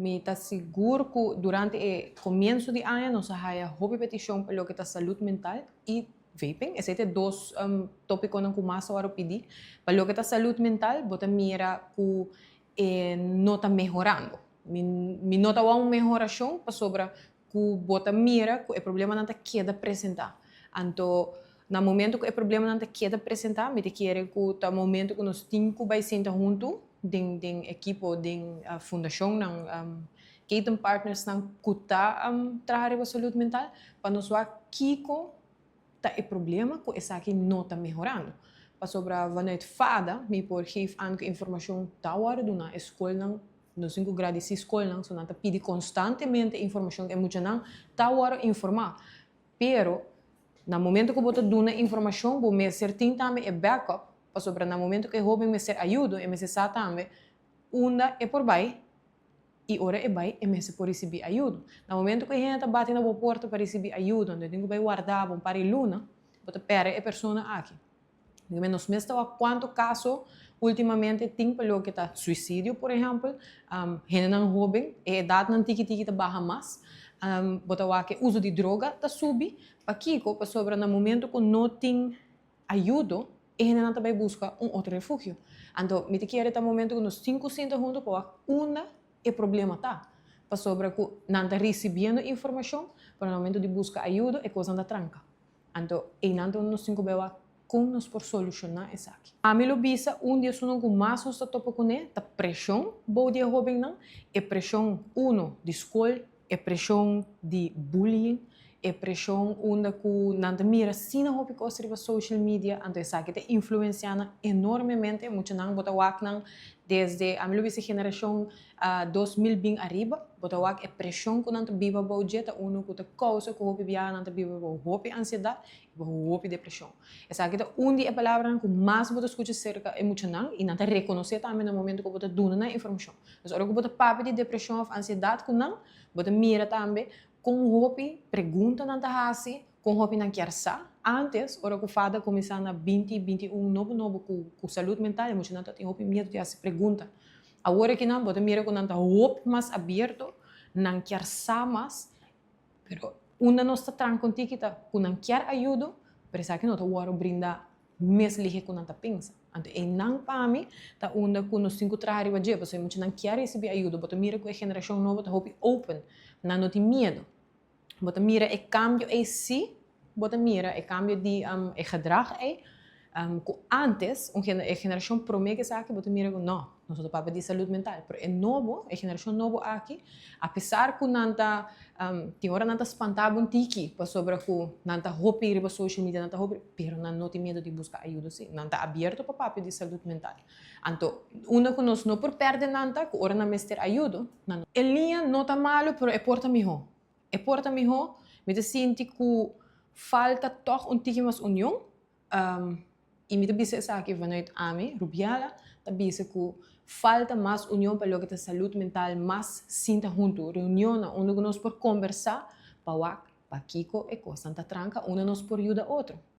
Mi ta sigur ku durante e komienso di aña nos a haya hopi petishon pa loke ta salud mental i vaping. Esei ta e dos tópikonan ku mas a wòrdu pidí. Pa loke ta salud mental, bo ta mira ku e no ta mehorando. Mi no ta wak un mehorashon pasobra ku bo ta mira ku e problemanan ta keda presentá. Anto na momento ku e problemanan ta keda presentá, mi ta kere ku ta momento ku nos tin ku bai sinta huntu den ekipo, den fundashonnan, ketenpartnersnan ku ta traha riba salud mental pa nos wak kiko ta e problema ku esaki no ta mehorando. Pasobra vanuit FADA mi por geef aan ku informashon ta wòrdu duna e skolnan. Nos tin ku gradisí skolnan, so nan ta pidi konstantemente informashon, e muchanan ta wòrdu informá. Pero na momento ku bo ta duna informashon, bo mester tin tambe e backup, pasobra na momento ku e hóben mester ayudo, e mester sa tambe unda e por bai i ora e bai e mester por risibí ayudo. Na momento ku e hende ta bati na bo porta pa risibí ayudo, anto e tin ku bai warda bo un par di luna, bo ta pèrdè e persona aki. Nos mes ta wak kuantu kaso últimamente tin pa loke ta suisidio, por ehèmpel, hendenan hóben, e edatnan tiki tiki ta baha mas, bo ta wak e uso di droga ta subi. Pakiko? Pasobra na momento ku no tin ayudo, e hendenan ta bai buska un otro refugio. Anto mi ta kere ta momento ku nos tin ku sinta huntu pa wak unda e problema ta. Pasobra ku nan ta risibiendo informashon, pero na momento di buska ayudo e kosnan ta tranka. Anto einan ta unda nos tin ku bai wak kon nos por solushoná esaki. Ami lo bisa un di esunnan ku mas nos ta topa kuné ta preshon bou di e hóbennan, e preshon uno di skol, e preshon di bullying, e preshon unda ku nan ta mira asina hopi kos riba social media, anto esaki ta influensiá nan enormemente. Muchanan bo ta wak nan desde, ami lo bisa generashon 2000 bin ariba, bo ta wak e preshon ku nan ta biba bou dje ta unu ku ta kousa ku hopi biaha nan ta biba bou hopi ansiedat i bou hopi depreshon. Esaki ta un di e palabranan ku mas bo ta skucha serka e muchanan i nan ta rekonosé tambe na momento ku bo ta duna nan informashon. Dus ora ku bo ta papia di depreshon òf ansiedat ku nan, bo ta mira tambe kon hopi pregunta nan ta hasi, kon hopi nan kier sa. Antes, ora ku fada kuminsá na 20, 21 nobo nobo ku salud mental, e muchanan ta tin hopi miedu di hasi pregunta. Awor aki nan bo ta mira ku nan ta hopi mas abierto, nan kier sa mas, pero unda nos ta tranka un tiki ta ku nan kier ayudo, pero esaki no ta wòrdu brinda mes lihe ku nan ta pensa. Anto einan pa mi ta unda ku nos tin ku traha riba dje, pasobra e muchanan kier risibí ayudo. Bo ta mira ku e generashon nobo ta hopi open, nan no tin miedu. Bo ta mira e kambio ei sí, bo ta mira e kambio di e gedrag ei, ku ántes un e generashon promé ku esaki bo ta mira ku nò, nos no ta papia di salud mental, pero e nobo, e generashon nobo aki, apesar ku nan ta tin ora nan ta spantá bo un tiki pasobra ku nan ta hopi riba social media, nan ta hopi, pero nan no tin miedu di buska ayuda sí, nan ta abierto pa papia di salud mental. Anto, unda ku nos no por pèrdè nan ta ku ora nan mester ayudo, nan. E liña no ta malu, pero e por ta mihó. E por ta mihó. Mi ta sinti ku falta tòg un tiki mas union. I mi ta bisa esaki vanuit ami, Rubiela, ta bisa ku falta mas union pa loke ta salud mental, mas sinta huntu, reunionnan unda ku nos por kombersá pa wak pakiko e kosnan ta tranka, unda nos por yuda otro.